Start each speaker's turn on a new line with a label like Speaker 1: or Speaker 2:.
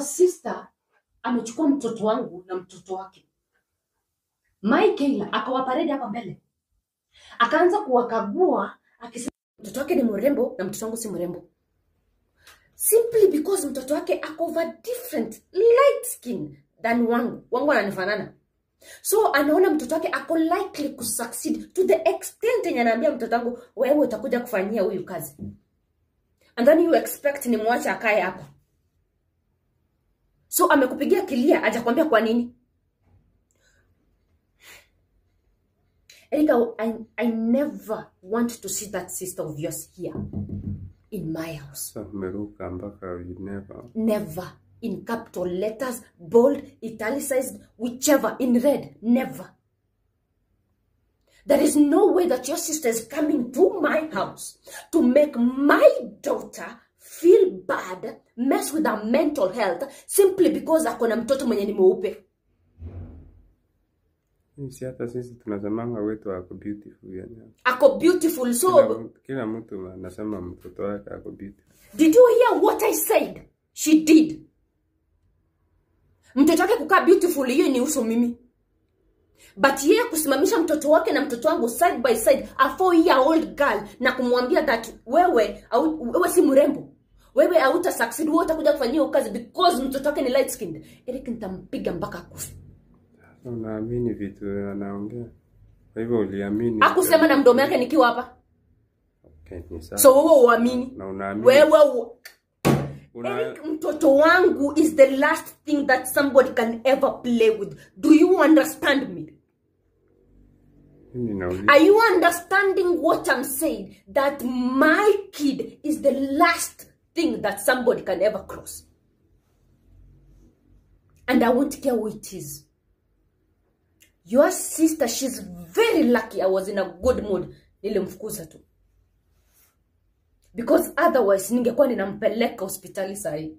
Speaker 1: sister amechukua mtoto wangu na mtoto wake. Michael akawaparade hapa mbele. Akaanza kuwakagua akisema mtoto wake ni mrembo na mtoto wangu si mrembo. Simply because mtoto wake ako of a different light skin than wangu. Wangu ananifanana. So anaona mtoto wake ako likely kusucceed to the extent yenye anaambia mtoto wangu, wewe utakuja kufanyia huyu kazi. And then you expect nimwache akae hapa. So amekupigia kilia, hajakwambia kwa nini. Erika, I never want to see that sister of yours here in my house.
Speaker 2: Sasa umeruka mpaka you never.
Speaker 1: Never. In capital letters, bold, italicized, whichever, in red, never. There is no way that your sister is coming to my house to make my daughter feel bad, mess with her mental health, simply because akona mtoto mwenye ni mweupe.
Speaker 2: Si hata sisi tunasemanga wetu ako beautiful yani.
Speaker 1: Ako beautiful, so
Speaker 2: Kila mtu anasema mtoto wake ako beautiful.
Speaker 1: Did you hear what I said? She did. Mtoto wake kukaa beautiful, hiyo ni uso mimi. But yeye kusimamisha mtoto wake na mtoto wangu side by side, a 4-year-old girl, na kumwambia that wewe si mrembo, wewe hauta succeed, wewe utakuja kufanyia hiyo kazi because mtoto wake ni light skinned. Eric, nitampiga mpaka akufe.
Speaker 2: Unaamini vitu anaongea? Kwa hivyo uliamini?
Speaker 1: Hakusema na mdomo yake nikiwa hapa.
Speaker 2: Okay, ni sawa.
Speaker 1: So wewe uamini?
Speaker 2: Na unaamini?
Speaker 1: Wewe Eric, mtoto wangu is the last thing that somebody can ever play with. Do you understand me? Are you understanding what I'm saying? That my kid is the last thing that somebody can ever cross. And I won't care who it is. Your sister, she's very lucky I was in a good mood. Nilimfukuza tu. Because otherwise, ningekuwa ninampeleka hospitali sahi.